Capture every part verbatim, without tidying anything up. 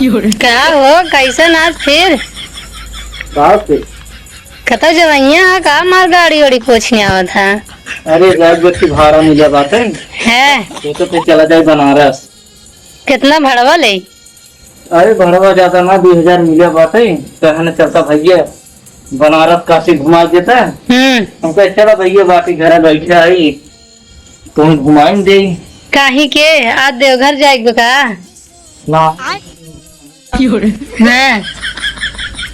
का हो, कैसन आज फिर? का फिर? कतौ जवइया है का, मार गाड़ी ओड़ी पोछने आवत है? अरे, जाए बच्ची भाड़ा मिला बाटे। है। तो, तो फिर चला जाए बनारस। कितना भड़वा ले? अरे, भड़वा ज्यादा ना, दो हजार मिला बाटे। कहने चलता भैया, बनारस काशी घुमा देता। हम्म। हमका चला भैया, बाटी घरे बैठे आई, तुम घुमाइन दे। काहे के? आज देवघर जाएक बा का? ना। हाँ।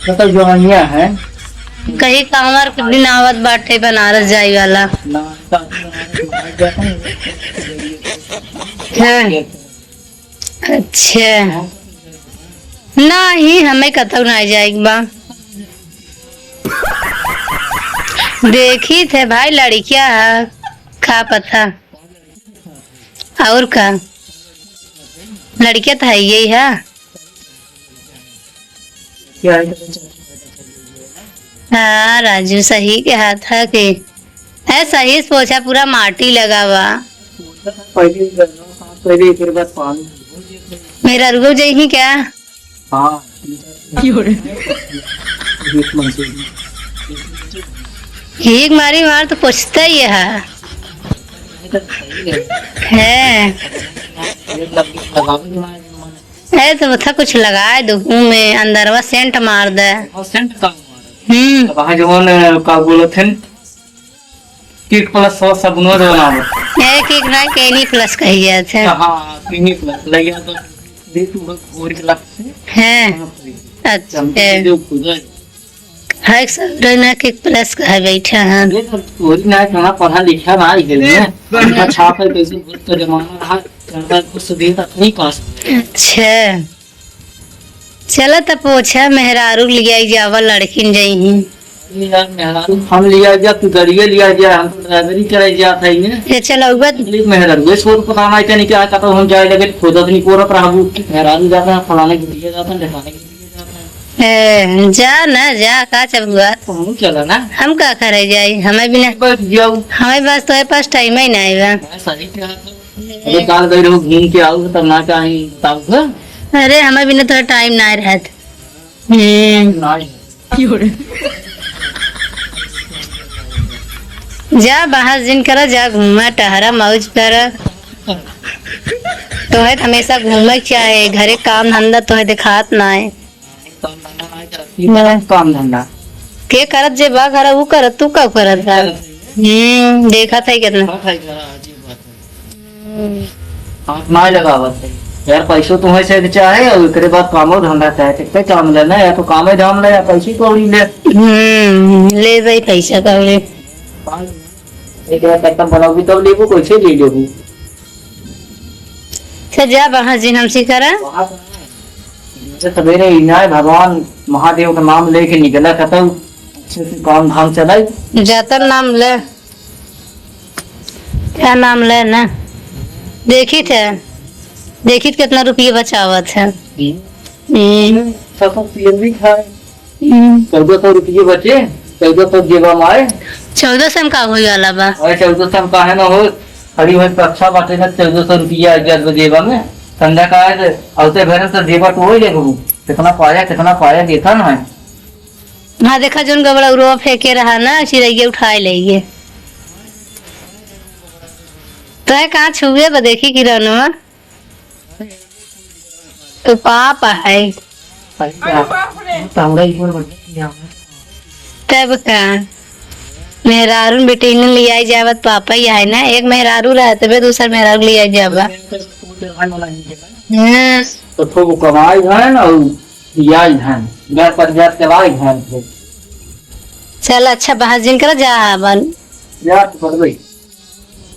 मतलब जवानिया है। कहीं कांवर के दिन आवत बाटे बनारस जाए वाला। ना, तो बनारस घुमाए जाता है। हाँ। अच्छा। नहीं, हमें कतौ ना जाएक बा। देखी थे भाई, लड़किया है, का पता। और का? लड़किया तो है यही है। हाँ, राजू, सही के हाथ है कि है, सही से पोछा, पूरा माटी लगा बा। पहले ही करना, सांस पहले, एक बार पानी। मेहरारू जइही क्या? हाँ। एक मारी मार तो पोछता ही है। है। ए, तो बता, कुछ लगाए दो मुंह में, अंदरवा सेंट मार दे। और सेंट का मार? हम्म। अब वहाँ जवन, का बोलत हन, किक प्लस सौ सबनो जवन आवत। ए, किक ना, केनी प्लस कही जात है। हाँ, केनी प्लस, लइया तो दे तू घोर के लग से। हैं। हाँ, अच्छा। चमकी जो खुदा है। है एक सब रहना के प्लस का है बैठा है। ये तो चोरी ना है, कहाँ पढ़ा लिखा ना है, ये ना। उनका छाप है, कैसे भूत का जमाना रहा, चंदा कुछ दे तक नहीं पास। अच्छा, चला त पोछा, मेहरारू लियाई जावा, लड़किन जइही। ये यार, मेहरारू हम लिया जा, तू गाड़िए लिया जा, हम तो ड्राइवरी करे जात है ये। ये चलौबा। मेहरारू, ये छोट पता ना, क्या नहीं क्या, कतौ हम जाए लगे, खोजत नहीं, कोरत रहबू। मेहरारू जाता है, फलाने के लिए जाता है, ढेकाने के लिए जाता है। ए, जा ना, जा, का चबुआ? तू चला ना। हम का करे जाई? हमें बिना, बस जाओ। हमें बस तोरे पास टाइम ही ना आएगा। मैं सही कहा था। अरे, काल गई रहो, घूम के आओ, तब ना चाही, बताओ तो। अरे, हमें बिना तोरे टाइम ना रहत। हम्म। ना। जा, बाहर जिन करा, जा, घूमा, टहरा, मौज करा। तोहे तो हमेशा घूमे के चाहे, घरे काम धंधा तोहे देखात ना है। काम धंधा नहीं करती। ना। काम धंधा। के करत जे बा घर, ऊ करत, तू का करत बा? करत है। हम्म, देखत है कितना। करत है घर, अजीब बात है। हम्म। हाथ ना लगावत है। यार, पैसो तुम्हें से चाहे, और एकरे बाद कामो धंधा चाहे, कितने काम लेना है, या तो कामे धाम ले, या पैसे कौड़ी ले। हम्म, ले भाई पैसा कौड़ी। एक बार पैसा बनाओगी तब लेबू, कैसे ले लेबू? से जा बाहर जिन हमसे करा। बाहर से सवेरे ही ना है, भगवान महादेव का नाम लेके निकला, कतौ अच्छे से काम धाम चलाई। जातन नाम ले, क्या नाम ले ना, देखी थे, देखी थे कितना रुपये बचावत है। हम्म। हम्म। सब कुछ पी एन बी खाए। हम्म। चौदह सौ रुपये बचे, चौदह सौ जेबा में आए। चौदह सौ में का होई वाला बा? अरे, चौदह सौ में काहे ना हो, खड़ी हुई तो अच्छा बाटे ना, चौदह सौ रुपया आ गया जेबा में। संध्या का आए तो औते भरे तो जेबा तो वही ले घूमू। कितना पाया, कितना पाया, देखा ना है। हाँ, देखा, जोन गबड़ा उरवा फेंके रहा ना, चिरैया उठाए लेइए। तो है कहाँ छुए बा, देखी किरणवा। तो पाप है। अरे बाप रे। तो हमरा ऊपर बढ़िया किया है। तब का? मेहरारून बेटी इन्हें लियाई जावत पापा ही है ना। एक मेहरारू रहे तबे दूसर मेहरारू लियाई जावा। हाँ। तो खूब कमाई है ना, और लियाई है। घर परिवार चलाई है। चल अच्छा, बहस जिन कर जा बन। यार, तो कर भाई।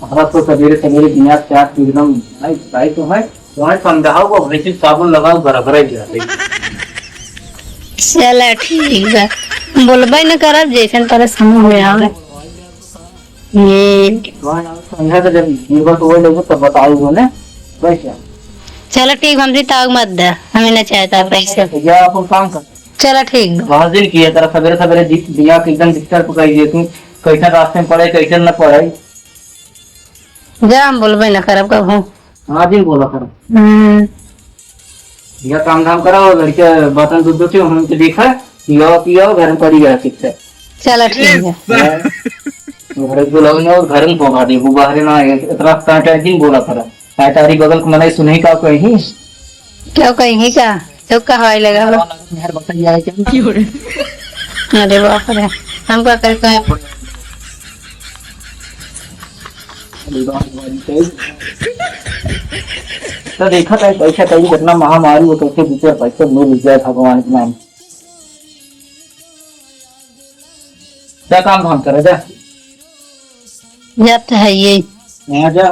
हमरा तो सवेरे सवेरे बिना प्याज के एकदम भाई, भाई तो है। वहाँ ठंडा हो, वो भैंसी साबुन लगाओ, बराबर ही जाते। चला ठीक बा, बोलबे न करब, जैसन तरह समझ में आवे। हम्म। वहाँ ठंडा तो जब जीवन को वो लोग तब बताओ वो ने, वैसे। चला ठीक, हमसे ताऊ मत दे, हमें न चाहता पैसा। या अपन काम कर। चला ठीक बा। बहुत दिन किया तेरा सवेरे सवेरे दि-, दिमाग एकदम disturb कर दिए तू, कैसन रास्ते में पड़े, कैसन न पड़े। जा, हम बोलबे न करब कबहूँ। हाँ जी, बोला करो। हम्म। यह काम धाम करा, वो लड़के बर्तन धो धोते, हम तो देखा, पियो पियो, घर में पड़ी गया, ठीक है। चलो, ठीक है। घर में बुलाओ ना, और घर में पहुंचा दे, वो बाहर ना आए, इतना कांटा दिन बोला पड़ा। कांटा री बगल को मनाई सुनही का कहीं। क्यों कहीं का? तो कहवाई लगा हो? मेहर बताइए है क्या? अरे बाप रे, हम का कर कहें? तो देखा था पैसा कहीं कितना महामारी वो कैसे दो चार पैसे मिल जाए भगवान के नाम। क्या काम धाम करे जा? जात है ये। यहाँ जा।